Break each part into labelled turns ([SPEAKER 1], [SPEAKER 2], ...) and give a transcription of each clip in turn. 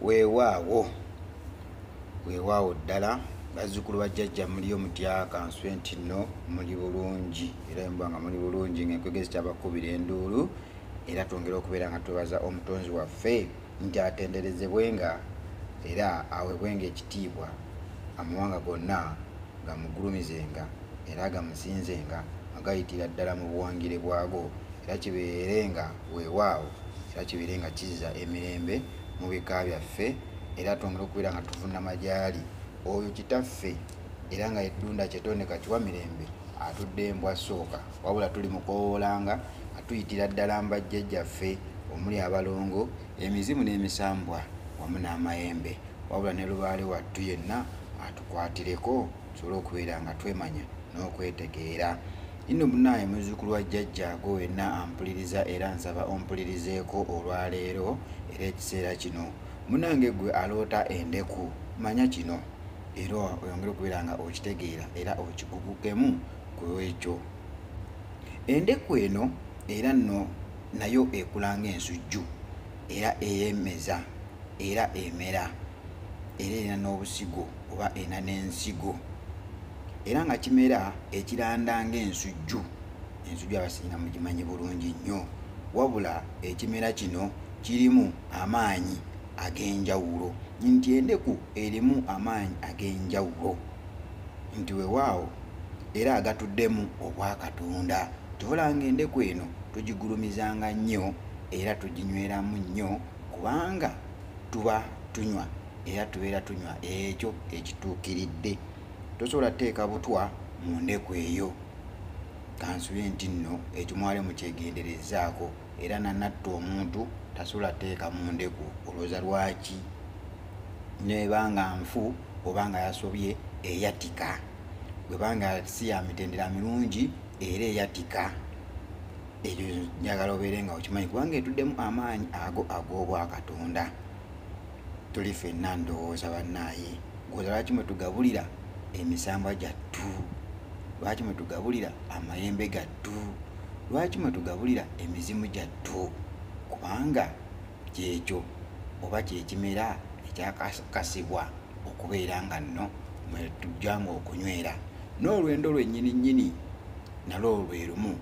[SPEAKER 1] Weewaawo, weewaawo ddala bazzukulu ba jjajja muliyo mutya? Kanswe nti nno muli bulungi, era muba nga muli bulungi ng'enkwege zikyabakubira enduulu, era twongera okubeera nga twebaza omutonzi waffe nti atenderezebwenga era aweebwenga ekitiibwa, amawanga gonna gamugulumizenga era gamusinzenga nga gayitira ddala mu buwangire bwago, era kibeere nga weewaawo, era kibeere nga kizza emirembe mu bika byaffe, era twongere okubeera nga tuvunama gy'ali oyo kitaffe, era nga eddunda kyetondeka kiwa mirembe atudde embwa sooka, wabula tuli mukowoolanga nga tuyitira ddala mu bajjajjaffe omuli abalongo, emizimu n'emisambwa wamu n'amayembe, wabula ne lubaale wattu yenna atukwatireko tusobole okubeera nga twemanya n'okwetegeera. Nno munnaaye muzzukulu wa jjajja gwe wenna ampuliriza, era nsaba ompulirizeeko olwaleero era ekiseera kino. Munnange gwe aloota endeku, manya kino era oyongere okubeera nga okitegeera era okigugukemu ku ekyo. Endeku eno era nno nayo ekula ng'ensujju, era eyemeza era emera, era erina n'obusigo oba erina n'ensigo, era nga kimera ekiranda ng'ensujju. Ensujju abasinga mugimanyi bulungi nnyo, wabula ekimera kino kirimu amaanyi ag'enjawulo, nti endeku erimu amaanyi ag'enjawulo, nti weewaawo era agatuddemu obwakatonda. Kyova olaba endeku eno tugigulumizanga nnyo era tuginyweramu nnyo, kubanga tuba tunywa era tubeera tunywa ekyo ekituukiridde. Tosobola kuteeka butwa mu ndeku eyo. Kansubire nti nno ekyo mwali mukyegenderezzaako, era nanatta omuntu tasobola kuteeka mu ndeku. Olowooza lwaki? Neba nga nfu oba nga yasobye eyatika, bwebanga si ya mitendera mirungi era eyatika. Ekyo njagala obeere nga okimanyi, kubanga etuddemu amaanyi ago ag'obwakatonda. Tuli ffenna ndowooza bannaaye, gwoza lwaki mwe tugabulira emisambwa gyattu? Lwaki mwe tugabulira amayembe gattu? Lwaki mwe tugabulira emizimu gyattu? Kubanga kyekyo oba kyekimera ekyakakasibwa okubeera nga nno mwe tujjanga okunywera. N'olwendo lwennyini nnyini nalwo lwe lumu,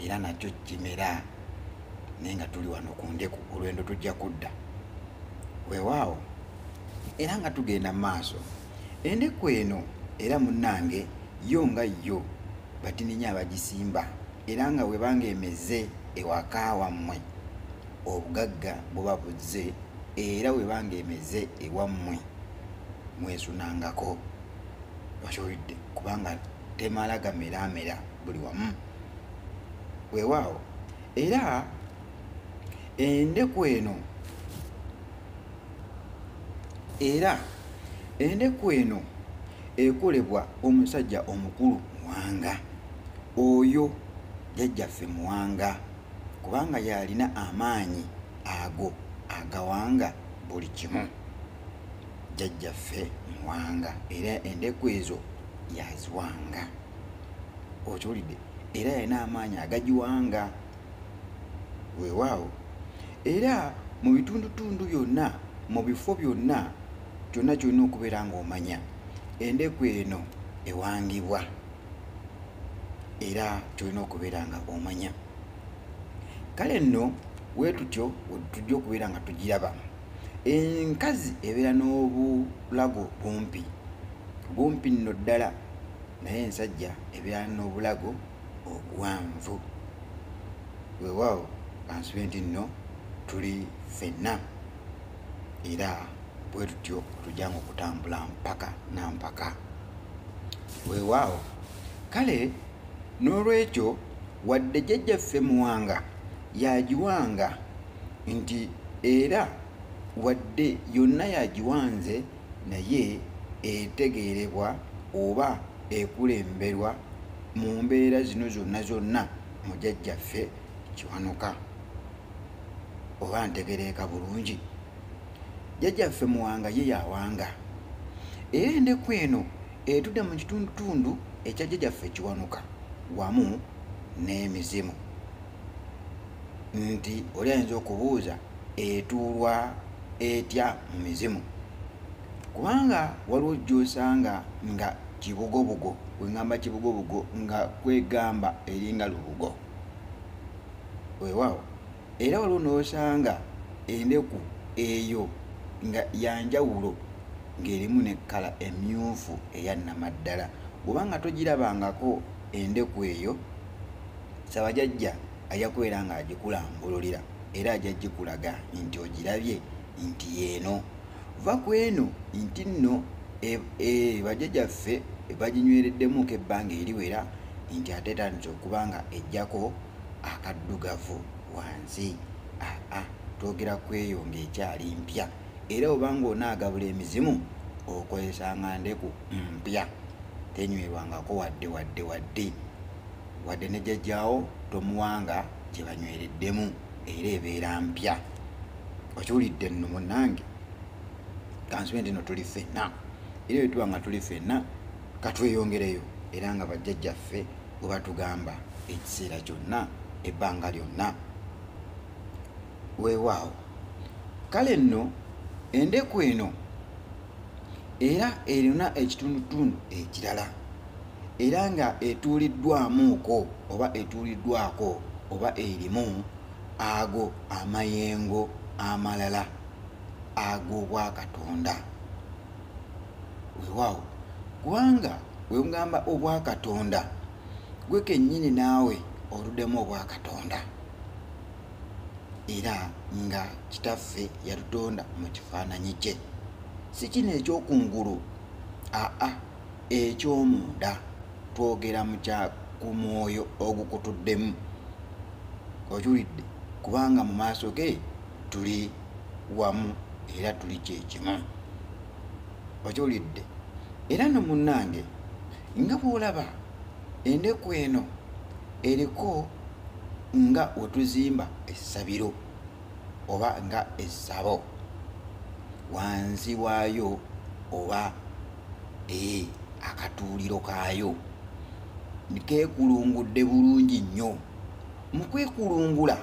[SPEAKER 1] era nakyo kimera, naye nga tuli wano ku ndeku, olwendo tujja kudda. Weewaawo, era nga tugenda mu maaso. Endeku eno era munnange yo nga yo batininya abagisimba, era nga webanga emeze ewaka wammwe obugagga buba buzze, era webanga emeze ewammwe mwesunangako. Okiwulidde? Kubanga temala gameramera buli wamu. Weewaawo, era endeku eno, era endeku eno ekolebwa omusajja omukulu Muwanga, oyo jjajjaffe Muwanga, kubanga yalina amaanyi ago agawanga buli kimu. Jjajjaffe Muwanga, era endeku ezo yaziwanga. Okiwulidde? Era yalina amaanyi agagiwanga. Weewaawo, era mu bitundutundu byonna, mu bifo byonna, kyonna kyolina okubeera ng'omanya endeku eno ewangibwa, era kyolina okubeera nga omanya. Kale nno weetutyo tujja okubeera nga tugiraba. Enkazi ebeera n'obulago bumpi bumpi nno ddala, naye ensajja ebeera n'obulago obuwanvu. Weewaawo, kansube nti nno tuli ffenna, era bwe tutyo tujjanga okutambula mpaka na mpaka. Weewaawo, kale n'olwekyo wadde jjajjaffe Muwanga yagiwanga, nti era wadde yonna yagiwanze, naye etegeerebwa oba ekulemberwa mu mbeera zino zonna zonna mu jjajjaffe Kiwanuka. Oba ntegereeka bulungi? Jjajjaffe Muwanga ye yawanga, era endeku eno etudde mu kitundutundu ekya jjajjaffe Kiwanuka wamu n'emizimu. Nti oli ayinza okubuuza etuulwa etya mu mizimu. Kubanga waliwo gy'osanga nga kibugobugo, wengamba kibugobugo nga kwegamba eringa lubugo, weewaawo. Era waliwo n'osanga endeku eyo nga yanjawulo ng'erimu ne kkala emyufu eya nnamaddala. Bw'oba nga togirabangako endeku eyo, saba jjajja ajja kubeera ng'agikulambululira era ajja gikulaga nti ogirabye nti yeeno. Va ku eno nti nno bajjajjaffe baginywereddemuko ebbanga eriwera nti ate etandise okuba nga ejjako akaddugavu wansi. Aa, twogera ku eyo ng'ekyali mpya. Era oba ng'onaagabula emizimu, okozesanga ndeku mpya, tenywerwangako wadde wadde wadde wadde, ne jjajjaawo tomuwanga gye banywereddemu, era ebeera mpya. Okiwulidde nno munnange? Kansube nti no tuli ffenna, era bwe tuba nga tuli ffenna, katweyongereyo era nga bajjajjaffe bwe batugamba ekiseera kyonna, ebbanga lyonna. Weewaawo. Kale nno endeku eno era erina ekitundutundu ekirala, era nga etuuliddwamuuko oba etuuliddwako oba erimu ago amayengo amalala ag'obwakatonda. Weewaawo, kubanga wegamba obwakatonda, gwe kennyini naawe oluddemu obwakatonda, era nga kitaffe yatutonda mu kifaananyi kye, si kino ekyokungulu, aa, ekyomunda. Twogera mukya ku mwoyo ogukutuddemu, okiwulidde? Kubanga mu maaso ge tuli wamu era tuli kyekimu, okiwulidde? Era no munnange, nga bw'olaba endeku eno eriko nga wetuzimba essabiro oba nga essabo wansi waayo oba akatuuliro kaayo keekulungudde bulungi nnyo. Mu kwekulungula